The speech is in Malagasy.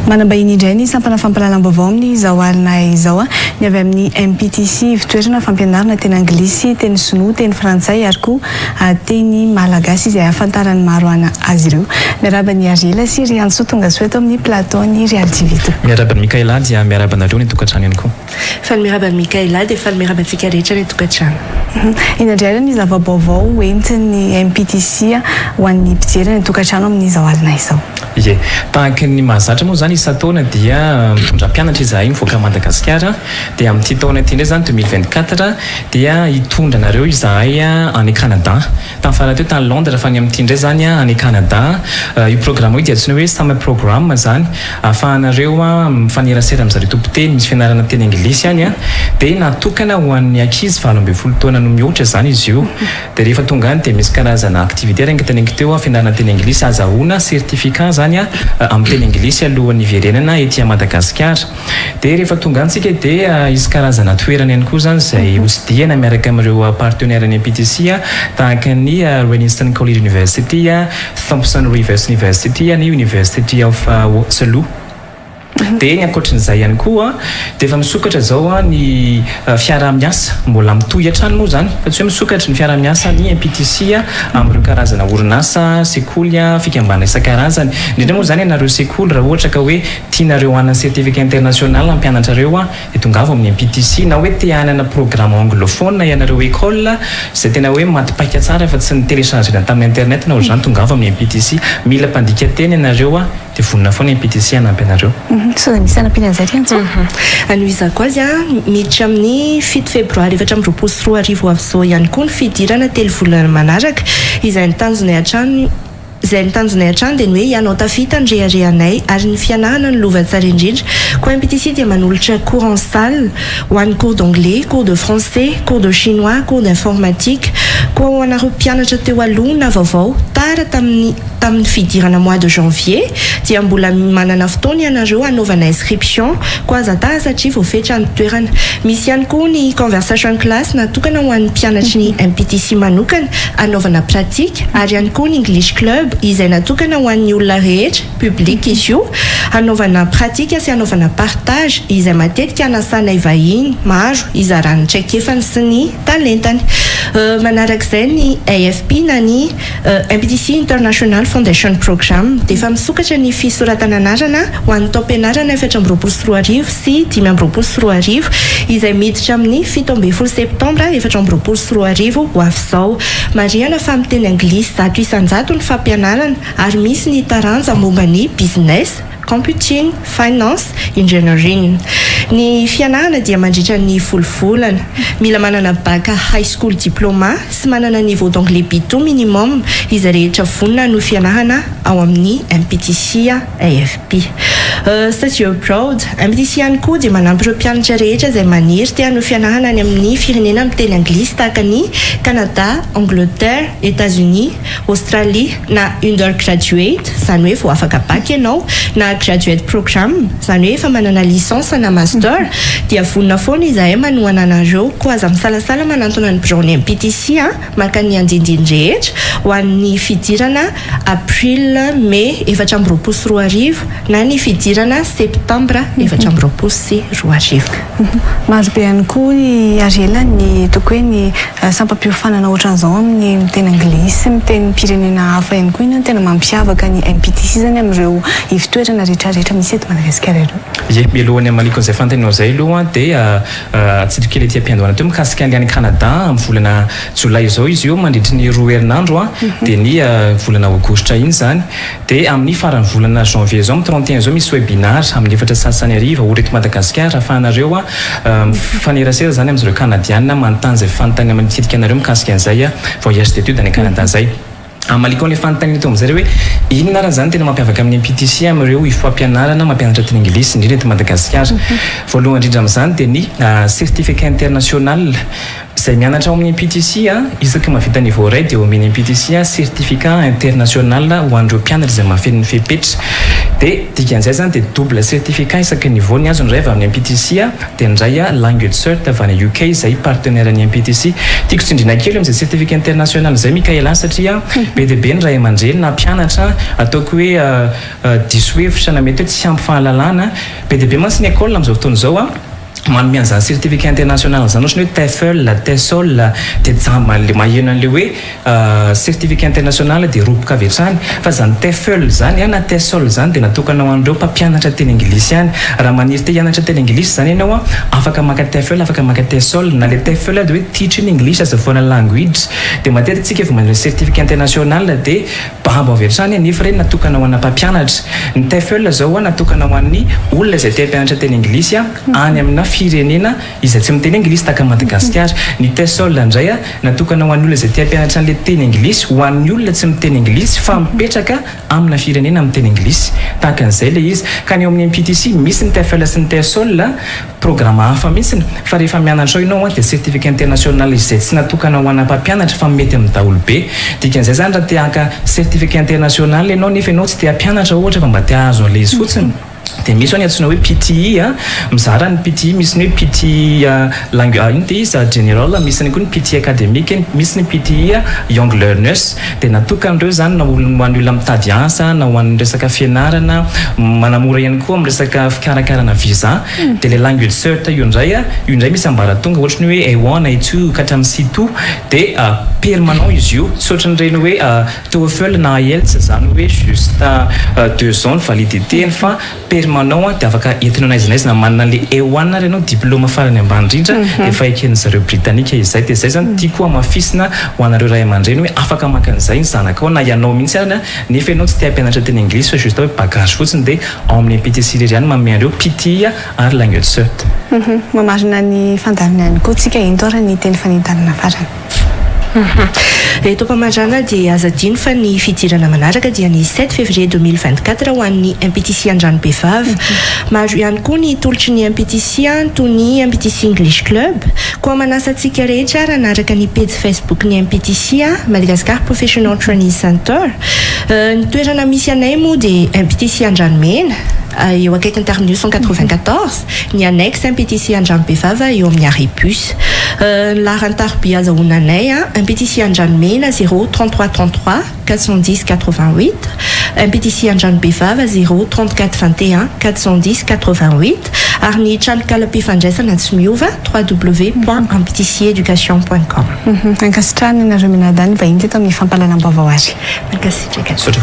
Manam-bahiny indray ny sampana fampahalalam-baovao amin'izao alina izao. Ny avy amin'ny MPTC, Ivotoerana fampianarana teny anglisy, teny sinoa, teny frantsay ary koa teny malagasy izay ahafantaran'ny maro azy ireo. Miarahaba an'i Ariela sy Riantsoa tongasoa eto amin'ny plateau-n'ny Real TV 2. Miarahaba an'i Mickaëla dia miarahaba anareo any an-tokantrano ihany koa. Faly miarahaba an'i Mickaëla dia faly miarahaba antsika rehetra any an-tokantrano. Inona indray ary ny zava-baovao hoentin'ny MPTC ho an'ny mpijery any an-tokantrano amin'izao alina izao? Ie. Tahaka ny mahazatra moa izany isan-taona dia mitondra mpianatra izahay mivoaka an'i Madagasikara. Dia amin'ity taona ity indray izany 2024 dia hitondra anareo izahay any Canada. Tamin'ny farany teo tany Londres fa ny amin'ity indray izany any Canada. Io programme io dia antsoina hoe Summer Program izany. Ahafahanareo mifanerasera amin-dry zareo tompon-teny, misy fianarana teny anglisy any. Dia natokana ho an'ny ankizy 18 taona no mihoatra izany izy io. Dia rehefa tonga any dia misy karazana activité araka ny teneniko teo, fianarana teny anglisy, azahoana certificat izany amin'ny teny anglisy alohan'ny hiverenana ety Madagasikara. Dia rehefa tonga any tsika dia hisy karazana toerana ihany koa izany izay hotsidihana miaraka amin'ireo partenaires ny MPTC tahaka ny Renison College University, Thompson Rivers University, ny University of Waterloo. Dia ny ankoatrin'izay ihany koa dia efa misokatra izao ny fiaraha-miasa, mbola mitohy hatrany moa izany fa tsy hoe misokatra ny fiaraha-miasa ny MPTC amin'ireo karazana orinasa, sekoly, fikambanana isan-karazany. Indrindra moa izany ianareo sekoly raha ohatra ka hoe tianareo hanana certificat international ny mpianatrareo dia tongava ao amin'ny MPTC na hoe te hanana programme anglophone ianareo école izay tena hoe maty paika tsara fa tsy ni-télécharger-na tamin'ny internet na ohatr'izany tongava amin'ny MPTC. Mila mpandika teny ianareo dia vonona foana MPTC hanampy anareo. Sao dia misy hanampiana an'izay ry Antso? Anohizako azy, miditra amin'ny 7 febroary 2024 ho avy izao ihany koa ny fidirana telo volana manaraka, izay ny tanjonay hatrany. Izay ny tanjonay hatrany dia ny hoe hianao tafita ny reharehanay ary ny fianarana no lova tsara indrindra. Koa MPTC dia manolotra cours en salle ho an'ny cours d'anglais, cours de français, cours de chinois, cours d'informatique. Koa ho anareo mpianatra teo aloha na vaovao tara tamin'ny tamin'ny fidirana mois de janvier dia mbola manana fotoana ianareo hanaovana inscription koa aza tara satria voafetra ny toerana. Misy ihany koa ny conversation class natokana ho an'ny mpianatry ny MPTC manokana hanaovana pratique ary ihany koa ny English Club izay natokana ho an'ny olona rehetra, public izy io, hanaovana pratique sy hanaovana partage izay matetika hanasanay vahiny maro hizarany ny traikefany sy ny talentany. Manarak'izay ny AFP na ny MPTC International Foundation Program dia efa misokatra ny fisoratana anarana ho an'ny taom-pianarana 2024 sy 2025 izay miditra amin'ny 17 septambra 2024 ho avy izao. Marihana fa miteny anglisy 100% ny fampianarana ary misy ny taranja momba ny business, computing, finance, engineering. Ny fianarana dia mandritra ny folo volana. Mila manana bac high school diploma sy manana niveau d'anglais B2 minimum izay rehetra vonona hanohy fianarana ao amin'ny MPTC AFP. Study abroad, MPTC ihany koa dia manampy ireo mpianatra rehetra izay maniry te hanohy fianarana any amin'ny firenena miteny anglisy tahaka ny Canada, Angleterre, Etats-Unis, Australie na undergraduate, izany hoe vao afaka bac ianao, na graduate program, izany hoe efa manana licence na master, dia vonona foana izahay manohana anareo. Koa aza misalasala manantona ny biraon'ny MPTC maka ny andindiny rehetra ho an'ny fidirana April, May 2024 na ny fidirana Septambra 2024. Maro be ihany koa i Ariela ny ataoko hoe ny sampam-piofanana ohatran'izao amin'ny miteny anglisy sy miteny pirenena hafa ihany koa. Inona no tena mampiavaka ny MPTC izany amin'ireo ivotoerana rehetrarehetra misy eto Madagasikara ireo? Ie, mialohan'ny hamaliako an'izay fanontanianao izay aloha dia atsindriko kely ety am-piandohana teo mikasika an'ilay any Canada amin'ny volana jolay izao izy io mandritry ny roa herinandro dia ny volana aogositra iny izany. Dia amin'ny faran'ny volana janvier izao, amin'ny 31 izao misy webinar amin'ny 4:30 hariva, ora eto Madagasikara, ahafahanareo mifanerasera izany amin'izareo Kanadiana, manontany izay fanontaniana manitikitika anareo mikasika an'izay voyage d'études any Canada izay. Hamaliko an'ilay fanontaniana teo amin'izay hoe inona ary izany tena mampiavaka amin'ny MPTC amin'ireo ifom-pampianarana mampianatra teny anglisy, indrindra eto Madagasikara. Voalohany indrindra amin'izany dia ny certificat international. Izay mianatra ao amin'ny MPTC, isaky ny mahavita niveau iray dia omen'ny MPTC certificat international ho an'ireo mpianatra izay mahafeno ny fepetra. Dia dikan'izay izany dia double certificat isaky ny niveau ny azony, iray avy amin'ny MPTC dia ny iray Language Cert avy any UK izay partenaire ny MPTC. Tiako tsindriana kely eo amin'izay certificat international izay Mickaela satria be dia be ny ray aman-dreny na mpianatra ataoko hoe diso hevitra na mety hoe tsy ampy fahalalana. Be dia be mantsy ny école amin'izao fotoana izao. Manome an'izany certificat international izany ohatran'ny hoe TEFL, TESOL, dia jamba an'ilay maheno an'ilay hoe certificat international dia roboka avy hatrany. Fa izany TEFL izany na TESOL izany dia natokana ho an'ireo mpampianatra teny anglisy ihany. Raha maniry te hianatra teny anglisy izany ianao an, afaka maka TEFL, afaka maka TESOL. Na ilay TEFL dia hoe Teaching English as a Foreign Language. Dia matetika isika vao mandray certificat international dia Babo avy hatrany anefa ireny natokana ho ana mpampianatra. Ny TEFL izao natokana ho an'ny olona izay te hampianatra teny anglisy any amina firenena izay tsy miteny anglisy tahaka an'i Madagasikara. Ny TESOL indray natokana ho an'ny olona izay te hampianatra an'ilay teny anglisy ho an'ny olona tsy miteny anglisy fa mipetraka amina firenena miteny anglisy. Tahaka an'izay ilay izy. Ka ny ao amin'ny MPTC misy ny TEFL sy ny TESOL. Programa hafa mihitsiny fa rehefa mianatra ao ianao dia certificat international izay tsy natokana ho ana mpampianatra fa mety amin'ny daholobe. Dikan'izay izany raha te haka certificat international ianao nefa ianao tsy te hampianatra ohatra fa mba te hahazo an'ilay izy fotsiny dia misy ao ny antsoina hoe PTE a, mizara ny PTE, misy ny hoe PTE langue inona ity izy general, misy ihany koa ny PTE academic, misy ny PTE young learners. Dia natokana ireo izany na ho an'ny olona mitady asa na ho an'ny resaka fianarana, manamora ihany koa amin'ny resaka fikarakarana visa. Dia ilay language cert io indray, io indray misy ambaratonga ohatry ny hoe A1, A2 ka hatramin'ny C2. Dia permanent izy io, tsy ohatran'ireny hoe TOEFL na IELTS izany hoe juste deux ans ny validité-ny fa permanent dia afaka entina n'aiza n'aiza na manana an'ilay A1 ary ianao, diplôme farany ambany indrindra dia efa eken'ny zareo britanika izay. Dia izay izany tiako hamafisina ho anareo ray aman-dreny hoe afaka maka an'izay ny zanakao na ianao mihitsy ary nefa ianao tsy te hampianatra teny anglisy fa juste hoe bagage fotsiny dia ao amin'ny MPTC irery ihany manome an'ireo PTI ary language cert. Mamarana ny fandaharana ihany koa tsika ento ary ny teny fanentanana farany. Eto am-pamarana dia aza adino fa ny fidirana manaraka dia ny sept février 2024 ho an'ny MPTC Andranobevava. Maro ihany koa ny tolotry ny MPTC toy ny MPTC English Club. Koa manasa antsika rehetra ary hanaraka ny pejy Facebook ny MPTC, Madagascar Professional Training Center. Ny toerana misy anay moa dia MPTC Andranomena, eo akaikin'ny terminus 194. Ny annexe MPTC Andranobevava eo amin'ny arrêt bus. Ny laharan-taroby azahoana anay, MPTC Andranomena 0 33 33 410 88, MPTC Andranobevava 0 34 21 410 88 ary ny tranonkalam-pifandraisana tsy miova www.mptceducation.com. Ankasitrahana anareo mianadahy ny vahiny teto amin'ny fampahalalam-baovao ary. Mankasitraka. Misaotra.